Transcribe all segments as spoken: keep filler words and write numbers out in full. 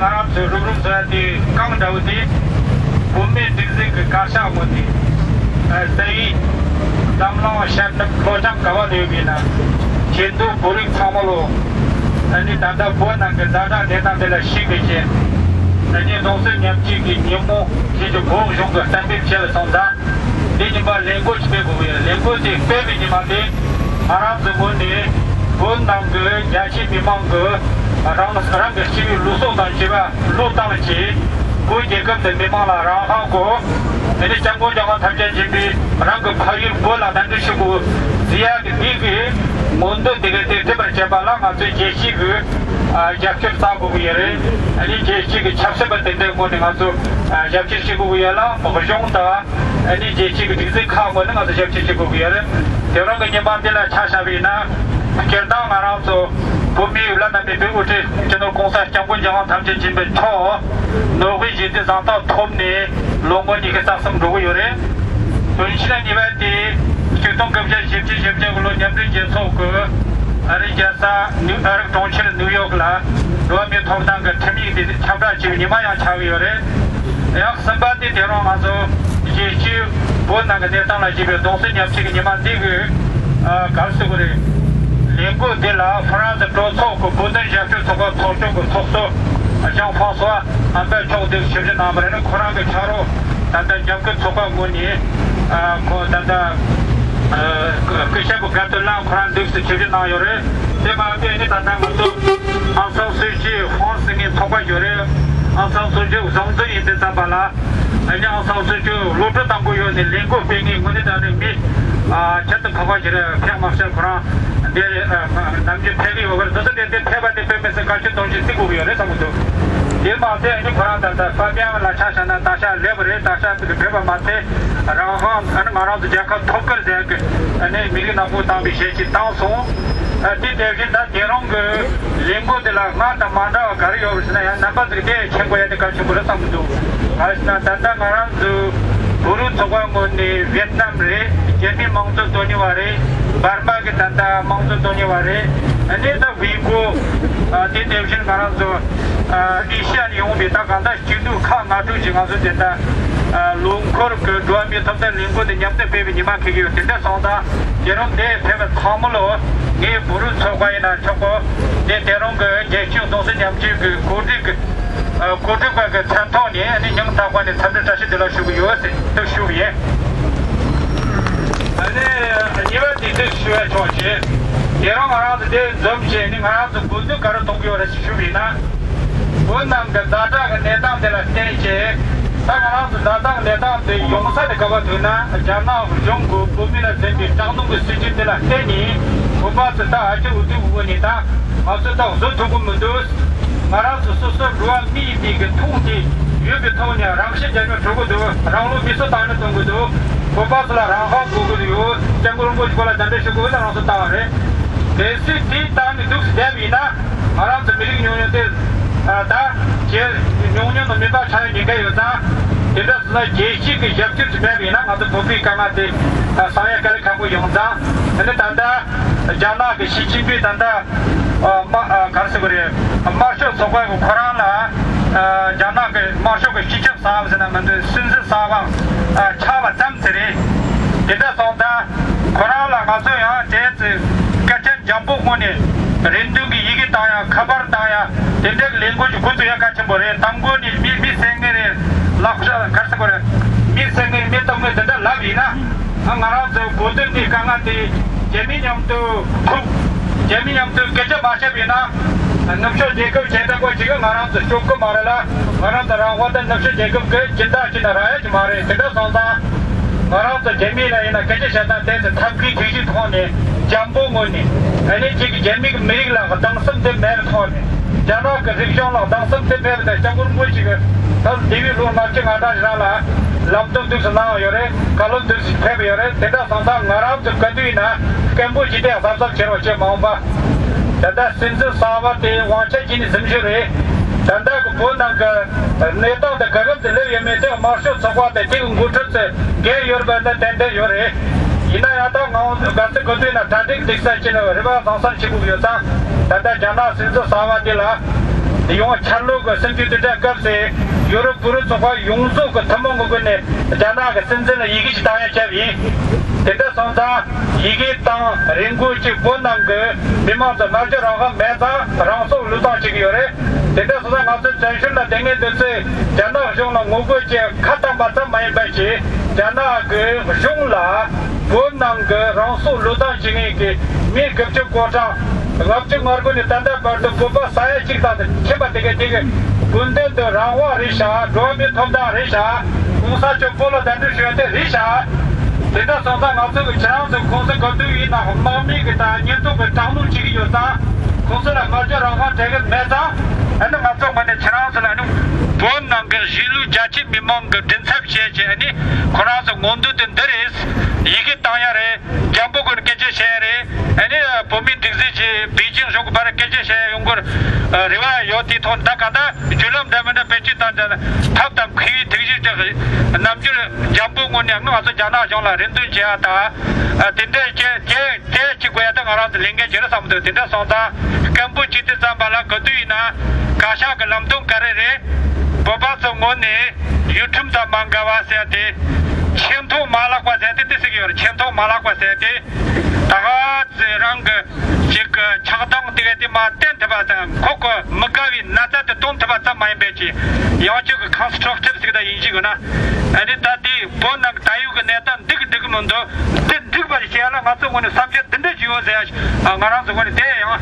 ང་རང་ཚོའི་རུབ་རུབ་བཟོ་ཡ་དེ་རྐང་འདྲ་བོ་དེ། བུད་མེད་སྒྲིག་འཛུགས་ཀྱི་བཀའ་ཤག་ངོས་ནས་ཨ་རྩ་བའི་འཛམ་གླིང་ཤར་ནུབ་ལྷོ་བྱང་ག་བ་ལ་ཡོད་པའི་ན་ཆེས་མཐོའི་བོད་རིགས་ཚང་མ་ལོ། ཨ་ནི་ད་ལྟ་བོད་ནང་གི་ཛ་དྲག་གནས་སྟངས་དེ་ལ་གཞིགས་པའི་ཆེད། ཨ་ནི་རྡུང་རྡེག་མཉམ་བཅོས་ཀྱི་ཉིན་མོ་ཞེས་ཀྱི་བོད་གཞུང་གི་གཏན་འབེབས་བྱས་པ་སོང་ཙང་། འདི་ཉིན་པར་ལས་འགུལ་ཞིག་སྤེལ་དགོས་ཀྱི་ཡོད། ལས་འགུལ་དེ་སྤེལ་བའི་ཉིན་མ་དེ་ང་རང་ཚོའི་ངོས་ནས་བོད་ནང་གི་རྒྱ་ཆེའི་མི་མང་གི་རང་རང་གི་སྤྱི་པའི་ལུས་སྲོག་དང་བཅས་པ་བློས་བཏང་བྱས། བོད་རྒྱལ་ཁབ་དང་མི་མང་ལ་རང་དབང་དགོས། དེ་ནས་སྐྱབས་མགོན་རྒྱལ་དབང་ཐམས་ཅད་མཁྱེན་པས་རང་གི་ཕ་ཡུལ་བོད་ལ་གདན་འདྲེན་ཞུ་དགོས་ཟེར་ཡ་གི་འདི་གི་མངོན་འདོད་དེ་ག་དེ་འགྲུབ་པར་བྱེད་པ་ལ་ང་ཚོས་རྒྱལ་སྤྱི་གི་ཨ་རྒྱབ་སྐྱོར་བྱ་དགོས་ཀྱི་ཡོད་རེད། ཨ་ནི་རྒྱལ་སྤྱི་གི་ཆབ་སྲིད་པ་དེ་འདྲའི་ངོས་ནས་ང་ཚོ་ཨ་རྒྱབ་སྐྱོར་བྱེད་དགོས་ཀྱི་ཡོད་ལ། གཞུང་དང་ཨ་ནི་རྒྱལ་སྤྱི་གི་སྒྲིག་འཛུགས་ཁག་ངོས་ནས་ང་ཚོ་ཞབས་ཕྱི་བྱེད་དགོས་ཀྱི་ཡོད་རེད། དེ་རིང་གི་ཉིན་མ་འདི་ལ་ཆ་བཞག་པ་ཡིན་ན། སྤྱིར་བཏང་ང་རང་ཚོ་བོད་མིའི་བླ་ན་མེད་པའི་དབུ་ཁྲིད་སྤྱི་ནོར་༸གོང་ས་༸སྐྱབས་མགོན་རྒྱལ་དབང་ཐམས་ཅད་མཁྱེན་པའི་མཆོག་ནོ་བྷེལ་ཞི་བདེའི་གཟེངས་རྟགས་ཐོབ་ནས་ལོ་ངོ་ཉི་ཤུ་རྩ་གསུམ་འགྲོ་གི་ཡོད་རེད། དོན་ཕྱིར་གཉིས་པ་དེ་ཆིག་སྟོང་དགུ་བརྒྱ་བཞི་བཅུ་ཞེ་བརྒྱད་གི་ལོ་མཉམ་འབྲེལ་རྒྱལ་ཚོགས་ཀྱི་ཨ་རིའི་རྒྱལ་ས་ནིའུ་ཨ་རིའི་གྲོང་ཁྱེར་ནིའུ་ཡོག་ལ་འགྲོ་བ་མིའི་ཐོབ་ཐང་གི་ཁྲིམས་ཡིག་དེ་ཁྱབ་བསྒྲགས་བྱས་པའི་ཉིན་མ་ཡང་ཆགས་ཀྱི་ཡོད་རེད། ཡང་གསུམ་པ་དེ་དེ་རིང་ང་ཚོ་རྒྱལ་སྤྱིའི་བོད་ནང་གི་གནས་སྟངས་ལ་གཞིགས་པའི་རྡུང་རྡེག་མཉམ་བཅོས་ཀྱི་ཉི་མ་འདི་གི་ཨ་ག་རེ་ཟེར་དགོས་རེད། ལས་འགུལ་འདི་ལ་ཧྥ་རན་སི་གྲོས་ཚོགས་ཀྱི་བོད་དོན་ཞབས་ཞུ་ཚོགས་པ་ཚོགས་ཆུང་གི་ཚོགས་གཙོ་ཨ་ཞང་ཧྥང་སོ་ཨན་པེར་མཆོག་འདུག་ཞུ་རྒྱུ་གནང་བ་རེད། ཁོ་རང་གི་ཕྱག་རོགས་ད་ལྟ་རྒྱབ་སྐྱོར་ཚོགས་པ་ངོས་ནས་ཨ་ཁོ་ད་ལྟ་ཨ་སྐུ་ཞབས་ག་ཏོ་ལན་ཁོ་རང་འདུག་སེ་ཞུ་རྒྱུ་གནང་ཡོད་རེད། དེ་མ་ཟད་ནི་ད་ལྟ་ང་ཚོ་ཨང་སང་སུའུ་ཅི་ཧྥོན་ཟེར་མཁན་ཚོགས་པ་ཡོད་རེད། ཨང་སང་སུའུ་ཅི་གཞུང་འཛིན་ཡིན་དུས་ཙམ་པ་ལ། ཨ་ནི་ཨང་སང་སུའུ་ཅི་གློད་གྲོལ་བཏང་དགོས་ཡོད་ནས་ལས་འགུལ་སྤེལ་མཁན་དངོས་གནས་དྲང་གནས་མི་ཨ་ཁྱད་དུ་འཕགས་པ་ཞིག་རེད། ཕེབས་མ་ཤེས་ཁོ་རང་འདིར་ཨ་ནམ་རྒྱུན་ཕེབས་ཀྱི་ཡོད་པར་དུས་ཚོད་དེ་དེ་ཕེབས་པ་དེ་དཔེ་མི་སྲིད་བཀའ་ཆོས་དོན་ཆེན་བརྩི་དགོས་ཀྱི་ཡོད་རེད་བསམ་གྱི་འདུག་དེ་མ་ཟད་ཨ་ནི་ཁོ་རང་ད་ལྟ་ཧྥ་པི་ཡན་ལ་ཆ་བཞག་ན་ད་ཆ་སླེབས་པ་རེད། ད་ཆ་དེ་ཕེབས་པ་མ་ཟད་རང་དབང་ཨ་ནི་ང་རང་ཚོ་རྒྱལ་ཁབ་ཐོབ་སྐར་ཟེར་གི་ཨ་ནི་མི་རིགས་ནག་པོ་བཏང་བའི་ཞལ་ཆེ་བཏང་སོང་། ཨ་དེ་དེ་བཞིན་ད་དེ་རིང་གི་ལས་འགུལ་དེ་ལ་སྔར་དང་མ་འདྲ་བ་ག་རེ་ཡོད་པ་ཟེར་ན་ཡང་རྣམ་པ་ཚོ་གི་དེ་ཆེན་པོ་ཡ་དེ་གལ་ཆེན་པོ་རེད་བསམ་གྱི་འདུག་ག་རེ་ཟེར་ན་ད་ལྟ་ང་རང་ཚོའི་བོད་རིགས་ཚོགས་པ་ངོས་ནས་ཝེ་ཏི་ནམ་རེད། རྒྱ་མིའི་དམངས་གཙོ་དོན་གཉེར་བ་རེད། འབར་མ་གི་ད་ལྟ་དམངས་གཙོ་དོན་གཉེར་བ་རེད། ཨ་ནི་ད་ཝི་གོ་ཨ་དེ་དེ་བཞིན་ང་རང་ཚོ་ཨ་ཨེ་ཤི་ཡ་ནས་ཡོང་བའི་ད་གང་ལྟར་སྐྱིད་སྡུག་ཁག་ང་དྲུག་ཅིག་ང་ཚོ་དེ་ལྟར་ལོ་འཁོར་གྱི་འགྲོ་བ་མིའི་ཐོབ་ཐང་ལས་འགུལ་དེ་མཉམ་དུ་སྤེལ་བའི་ཉི་མ་འཁེལ་གྱི་ཡོད། དེ་འདྲ་སོང་ཙང་དེ་རིང་འདིར་ཕེབས་པའི་ཚང་མ་ལོ་ངའི་བོད་རིགས་ཚོགས་པ་ཡིན་ན་ཆོག་གོ། དེ་དེ་རིང་གི་རྒྱལ་སྤྱིའི་རྡུང་རྡེག་མཉམ་བཅོས་ཀྱི་གོ་སྒྲིག་གི་གོ་སྒྲིག་པ་གི་མཚན་ཐོག་ནས་ནི་སྙིང་ཐག་པ་ནས་འཚམས་འདྲི་བཀྲ་ཤིས་བདེ་ལེགས་ཞུ་གི་ཡོད་ཟེར་དུ་ཞུ་གི་ཡིན། ཨ་ནི་གཉིས་པ་དེ་དུ་ཞུ་བ་ཆོག་ཅེས། དེ་རིང་ང་རང་ཚོ་དེ་འཛོམས་བྱས་ནི་ང་རང་ཚོ་གོ་སྒྲིག་ག་རེ་གཏོང་གི་ཡོད་རེད་ཞུ་བ་ཡིན་ན། བོད་ནང་གི་ཛ་དྲག་གི་གནས་སྟངས་དེ་ལ་བརྟེན་བྱས། ད་ང་རང་ཚོ་ཛ་དྲག་གནས་སྟངས་དེ་ཡོང་ས་དེ་ག་པར་ཐུག་ན་རྒྱ་ནག་གཞུང་གི་བོད་མི་ལ་འཛིན་པའི་དྲག་གནོན་གྱི་སྲིད་བྱུས་དེ་ལ་བརྟེན་ནས་བོད་པ་ཚོ་ད་ཨ་ཅེ་འུ་ཐུག་དགོས་ནས་ད་ང་ཚོ་ད་བཟོ་ཐུབ་ཀྱི་མི་འདུག་ང་རང་ཚོ་སོ་སོ་འགྲོ་བ་མི་ཡིན་པའི་གི་མཐོང་དེ་ཡོད་པའི་ཐོག་ནས་རང་ཤི་རྒྱ་ཉོ་འགྲོ་གི་འདུག་རང་ལུས་མེ་སྲེག་བཏང་ནས་གཏོང་གི་འདུག་བོད་པ་ཚོ་ལ་རང་དབང་དགོས་ཀྱི་ཡོད། སྐྱབས་མགོན་རིན་པོ་ཆེ་སྐོར་ལ་གདན་འདྲེན་ཞུ་དགོས་ལ་རང་སྲོག་བཏང་བ་རེད། གལ་སྲིད་དེ་བཏང་ནས་འདུག་སེ་བསྡད་པ་ཡིན་ན། ང་རང་ཚོ་མི་རིགས་ཉུང་ཉུང་དེ་ད་ཇེ་ཉུང་ཉུང་དུ་མི་འབབ་ཆགས་ཡོད་ཉེན་ཁ་ཡོད་ཙང་། དེ་འདྲ་སོང་ན་རྒྱལ་སྤྱི་གི་ཞབས་ཞུ་ཅིག་མེད་པ་ཡིན་ན་ང་ཚོ་བོད་པའི་དཀའ་ངལ་དེ་སེལ་ཡ་དཀའ་ལས་ཁག་པོ་ཡོང་ཙང་། དེ་ནི་ད་ལྟ་རྒྱ་ནག་གི་ཞི་ཅིན་ཕིང་ད་ལྟ་དམར་ག་རེ་ཟེར་དགོས་རེད། དམར་ཤོག་ཚོགས་པ་གི་ཁོ་རང་ལ་རྒྱ་ནག་གི་དམར་ཤོག་གི་སྤྱི་ཁྱབ་གསར་པ་ཟེར་ན་མི་འདུག་སྲིད་འཛིན་གསར་པ་ཆགས་པ་ཙམ་ཟེར་རེད། དེ་འདྲ་སོང་ཙང་ཁོ་རང་ལ་ང་ཚོ་ཡང་དེ་ཚོ་སྐད་ཆ་འཇམ་པོ་ངོ་ནས་རེ་འདུན་གྱི་ཡི་གེ་བཏང་ཡ། ཁ་པར་བཏང་ཡ། དེ་འདྲའི་ལས་འགུལ་གྱི་འགོ་བཙུགས་ཡ་གལ་ཆེན་པོ་རེད། དང་པོ་ནས་མི་མི་བསད་མཁན་རེད། ལག་ཤ་ག་རེ་ཟེར་དགོས་རེད། མི་བསད་མཁན་མི་གཏོང་མཁན་དེ་འདྲ་ལབ་ཡིན་ན། ང་རང་ཚོའི་བོད་དོན་གྱི་དཀའ་ངལ་དེ་རྒྱ་མི་མཉམ་དུ་ཐུག་རྒྱ་མི་མཉམ་དུ་སྐད་ཆ་མ་བཤད་པ་ཡིན་ན། ནུབ་ཕྱོགས་རྒྱལ་ཁབ་གཞན་དག་པ་ཅིག་གིས་ང་རང་ཚོ་སྐྱོབ་ཀྱི་མ་རེད་ལ། ང་རང་ཚོ་རང་དབང་དང་ནུབ་ཕྱོགས་རྒྱལ་ཁབ་ཀྱི་སྦྱིན་བདག་ཅིག་ན་རག་ཡ་ཅིག་མ་རེད། དེ་འདྲ་སོང་ཙང་། ང་རང་ཚོ་རྒྱ་མི་ལ་ཡིན་ན་སྐད་ཆ་བཤད་སྟངས་དེ་ཚོ་ཐབས་ཀྱི་ཐབས་ཤེས་ཐོག་ནས་འཇམ་པོ་ངོས་ནས། ཨ་ནི་གཅིག་གི་རྒྱ་མི་གི་མི་རིགས་ལ་སྡང་སེམས་དེ་མེད་པའི་ཐོག་ནས། རྒྱ་ནག་གི་རིག་གཞུང་ལ་སྡང་སེམས་དེ་མེད་པ་དང་། སྐྱབས་མགོན་རིན་པོ་ཆེ་གིས་ད་འདས་པའི་ལོ་ལྔ་བཅུ་ང་གྲངས་རང་ལ་ལམ་སྟོན་འདུག་སེ་གནང་ཡོད་རེད། བཀའ་སློབ་འདུག་སེ་ཕེབས་ཡོད་རེད། དེ་འདྲ་སོང་ཙང་ང་རང་ཚོ་ག་དུས་ཡིན་ན་སྐད་འབོད་བྱས་ཏེ་གཟབ་གཟབ་བྱེད་རོགས་བྱེད། མ་འོངས་པ་ད་ལྟ་སྲིད་འཛིན་གསར་པ་དེ་དབང་ཆ་གཅིག་ནས་འཛིན་རྒྱུ་རེད། ད་ལྟ་གི་བོད་ནང་གི་གནས་སྟངས་དེ་ག་གམ་དུ་སླེབས་ཡོད་མེད་དེ་དམར་ཤོག་ཚོགས་པ་དེ་དེ་གི་འགོ་ཁྲིད་ཚོས་འགན་ཡོད་པ་ནི་ཏན་ཏན་ཡོད་རེད། ཡིན་ན་ཡང་ད་ང་ཚོ་ག་ཚོད་ག་དུས་ན་གྲ་སྒྲིག་སྒྲིག་ས་ཅི་ནས་རེ་བ་བཟང་ས་བྱེད་དགོས་ཡོད་ཙང་། ད་ལྟ་རྒྱ་ནག་སྲིད་འཛིན་གསར་པ་དེ་ལ་ ཡང་འཆར་ལོ་གི་སྲིད་ཇུས་དེ་འདྲ་སྐབས་སུ་ཡོ་རོབ་བོད་རིགས་ཚོགས་པ་ཡོངས་རྫོགས་ཀྱི་ཐུན་མོང་གི་སྒོ་ནས་རྒྱ་ནག་གི་སྲིད་འཛིན་ལ་ཡི་གེ་ཞིག་བཏང་ཡ་བྱས་པ་ཡིན། དེ་འདྲ་སོང་ཙང་ཡི་གེ་བཏང་རིང་པོ་ཅིག་བོད་ནང་གི་མི་མང་ཚོ་སྨྲ་བརྗོད་རང་དབང་མེད་ཙང་རང་སྲོག་བློས་བཏང་བྱེད་ཀྱི་ཡོད་རེད། དེ་འདྲ་སོང་ཙང་ང་ཚོའི་བཙན་བྱོལ་ལ་སྡོད་མཁན་འདི་ཚོས་རྒྱ་ནག་གཞུང་ལ་ངོ་རྒོལ་བྱེད་ཁ་བཏང་པ་ཙམ་མ་ཡིན་པ་བྱས་རྒྱ་ནག་གི་གཞུང་ལ་བོད་ནང་གི་རང་སྲོག་བློས་བཏང་བྱེད་མཁན་གྱི་མི་དགུ་བཅུ་གོ་གྲངས་ལྔ་བཅུ་ང་དགུ་ནས་ད་ལྟ་བར་དུ་བོད་པ་ས་ཡ་གཅིག་དང་དེ་ཁྱིམ་པ་དེ་ག་དེ་གི་སྐུ་མདུན་དུ་རང་དབང་རེད་ཤག་འགྲོ་བ་མིའི་ཐོབ་ཐང་རེད་ཤག་གོང་ས་མཆོག་བོད་ལ་གདན་འདྲེན་ཞུ་ཡ་དེ་རེད་ཤག་དེ་འདྲ་སོང་ཙང་ང་ཚོ་གི་ཁྱེད་རང་ཚོ་གོང་ས་ག་དུས་ཡིན་ནའང་དམག་མི་གི་དང་ཉེན་རྟོག་གི་དྲག་གནོན་བྱེད་ཀྱི་ཡོད་ཙང་གོང་ས་ལ་སྨྲ་བརྗོད་རང་དབང་སྤྲད་གི་མེད་ཙང་ཨ་ནི་ང་ཚོ་ངོས་ནས་ཁྱེད་རང་ཚོ་ལ་ཨ་ནི་བོད་ནང་གི་གཞིས་ལུས་རྒྱ་ཆེ་མི་མང་གི་མགྲིན་ཚབ་བྱས་བྱས་ཨ་ནི་ཁོ་རང་ཚོ་ངོ་འདུན་དེ་འདི་རེད། ཡི་གེ་བཏང་ཡ་རེད། རྒྱ་འབོ་ཀུན་སྐད་ཆ་བཤད་ཡ་རེད། ཨ་ནི་བོད་མིའི་སྒྲིག་འཛུགས་ཀྱི་པེ་ཅིང་གཞུང་གི་བར་སྐད་ཆ་བཤད་ཡ་ཡོང་གི་རེ་བ་ཡོད། དེའི་ཐོག་ད་ག་ད་བརྒྱུད་ལམ་འདྲ་མི་འདྲ་བེད་སྤྱོད་བཏང་ད་ཐབས་དང་མཁས་པའི་ཐུགས་རྗེ་ཅིག་རྣམ་འགྱུར་འཇམ་པོ་ངོས་ནས་ང་ཚོ་རྒྱ་ནག་གཞུང་ལ་རེ་འདུན་བྱེད་ཡ་དང་དེ་འདྲ་བྱས་བྱས་བྱེད་དགོས་ཡ་ད་ང་རང་ཚོ་ལས་འགན་ཅིག་རེད་བསམ་འདུག་དེ་འདྲ་སོང་ཙང་སྐད་འབོད་བྱེད་དུས་ཙམ་པ་ལ་ག་དུས་ཡིན་ན་བཀའ་ཤག་གི་ལམ་སྟོན་ག་རེ་རེད། བོད་པ་ཚོ་ངོས་ནས་ཡུལ་ཁྲིམས་དང་མ་འགལ་བ་ཟེར་ཏེ་ཆེ་མཐོང་མ་ལག་པ་ཟེར་ཏེ་དེ་ཟེར་གྱི་ཡོད་རེད། ཆེ་མཐོང་མ་ལག་པ་ཟེར་ཏེ་ད་ག་ཚོད་རང་གི་ཅིག་གི་ཆགས་སྡང་དེ་ག་དེ་མ་བསྟན་ཐུབ་པ་དང་ཁོ་ཁོ་མི་དགའ་བའི་ན་ཚ་དེ་གཏོང་ཐུབ་པ་ཙམ་མ་ཡིན་པའི་ཅིག་ཡང་ཅིག་གི་ཀོན་སི་ཊྲག་ཊིབ་ཟེར་གི་ད་ཡིན་གཅིག་ཡོད་ན་ཨ་ནི་ད་དེ་བོད་ནང་གི་ད་ཡོད་གི་གནས་སྟངས་འགྲིག་འགྲིག་མི་འདུག་དེ་འགྲིག་པ་ཞིག་བྱེད་ཡ་ལ་ང་ཚོ་ངོས་ནས་བསམ་འཆར་འདི་འདྲ་ཞིག་ཡོད་ཟེར་ཡ་ང་རང་ཚོ་ངོས་ནས་དེ་ཡང་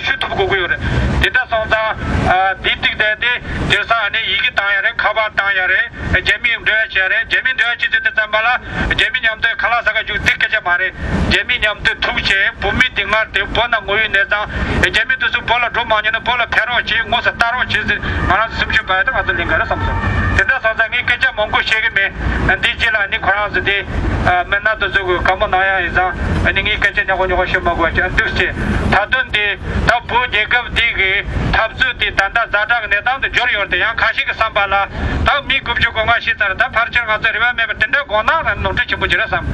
ཞུ་ཐུབ་དགོས་ཀྱི་ཡོད་རེད། དེ་འདྲ་སོང་ཙང་དེ་ཏིག་དེ་དེ་དེང་སང་ཨ་ནི་ཡི་གེ་བཏང་ཡ་རེད། ཁ་པར་བཏང་ཡ་རེད། རྒྱ་མིའི་འབྲེལ་བ་བྱས་རེད། རྒྱ་མིའི་འབྲེལ་བ་བྱེད་དུས་དེ་ཙམ་པ་ལ་རྒྱ་མི་མཉམ་དུ་ཁ་ལག་ཟ་ག་རྒྱུག་དེ་སྐད་ཆ་མ་རེད། རྒྱ་མི་མཉམ་དུ་ཐུག་བྱས་བོད་མི་དེ་སྔར་དེ་བོད་ནང་ངོ་ཡོད་གནས་སྟངས་རྒྱ་མི་དེ་ཚོ་བོད་ལ་འགྲོ་མ་མྱོང་ན་བོད་ལ་ཕེབས་རོགས་བྱེད། དངོས་སུ་ལྟ་རོགས་བྱེད་ཟེར་ང་རང་ཚོ་སེམས་ཤུགས་སྤར་ཡ་དེ་ང་ཚོ་ལས་འགན་རེད་བསམ་སོང་། དེ་འདྲ་སོང་ཙང་ངས་སྐད་ཆ་མང་པོ་བཤད་གི་མེད། འདིའི་རྗེས་ལ་ནི་ཁོ་རང་ཚོ་དེ་མི་སྣ་དེ་ཚོ་གི་བཀའ་མོལ་གནང་ཡ་ཡིན་ཙང་ནི་ངས་སྐད་ཆ་ཉག་གོ་ཉག་གོ་བཤད་མ་དགོས་པ་ཅིག་འདུག་སེ་ད་དུང་དེ། ད་བོད་རྒྱལ་ཁབ་འདི་གི་འཐབ་རྩོད་དེ་ད་ལྟ་ཛ་དྲག་གི་གནས་སྟངས་དུ་འགྱུར་ཡོད་དེ། ཡང་ཁ་ཤས་ཀྱི་བསམ་པ་ལ་ད་མི་དགུ་བཅུ་གོ་ལྔ་ཤི་ཚར། ད་ཕལ་ཆེར་ང་ཚོ་རེ་བ་མེད་པར་དེ་འདྲ་དགོངས་ན་ནོར་འཁྲུལ་ཆེན་པོ་ཅིག་རེད་བསམ།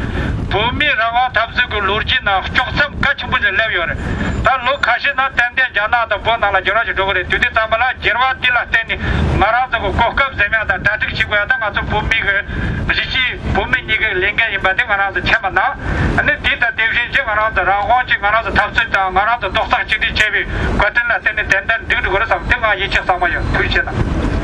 བོད་མིའི་རང་དབང་འཐབ་རྩོད་ཀྱི་ལོ་རྒྱུས་ནང་དཀྱོགས་མཚམས་གལ་ཆེན་པོ་ཅིག་སླེབས་ཡོད་རེད། ད་ལོ་ཁ་ཤས་ནང་ཏན་ཏན་རྒྱ་ནག་དང་བོད་ནང་ལ་འགྱུར་བ་ཞིག་འགྲོ་གི་རེད། དུས་དེ་ཙམ་པ་ལ་འགྱུར་བ་འདི་ལ་བརྟེན་ནས་ང་རང་ཚོ་གི་གོ་སྐབས་ཟེར་ཡ་དང་གྲ་སྒྲིག་བྱེད་དགོས་ཡ་ད་ང་ཚོ་བོད་མི་གི་གཞིས་བྱེས་བོད་མི་གཉིས་ཀའི་ལས་འགན་ཡིན་པ་དེ་ང་རང་ཚོ་མཁྱེན་པ་དང་། ཨ་ནི་དེ་ལྟར་དེ་བཞིན་གྱི་ང་རང་ཚོ་རང་དབང་གཅིག་ང་རང་ཚོ་འཐབ་རྩོད་དང་ང་རང་ཚོ་རྡོག་རྩ་གཅིག་སྒྲིལ་བྱས་པའི་བཀའ་དྲིན་ལ་བརྟེན་ནས་ཏན་ཏན་འགྲིག་འགྲོ་གི་རེད་བསམ། དེ་ང་ཡིད་ཆེས་གཙང་མ་ཡོད། ཐུགས་རྗེ་ཆེ་གནང་།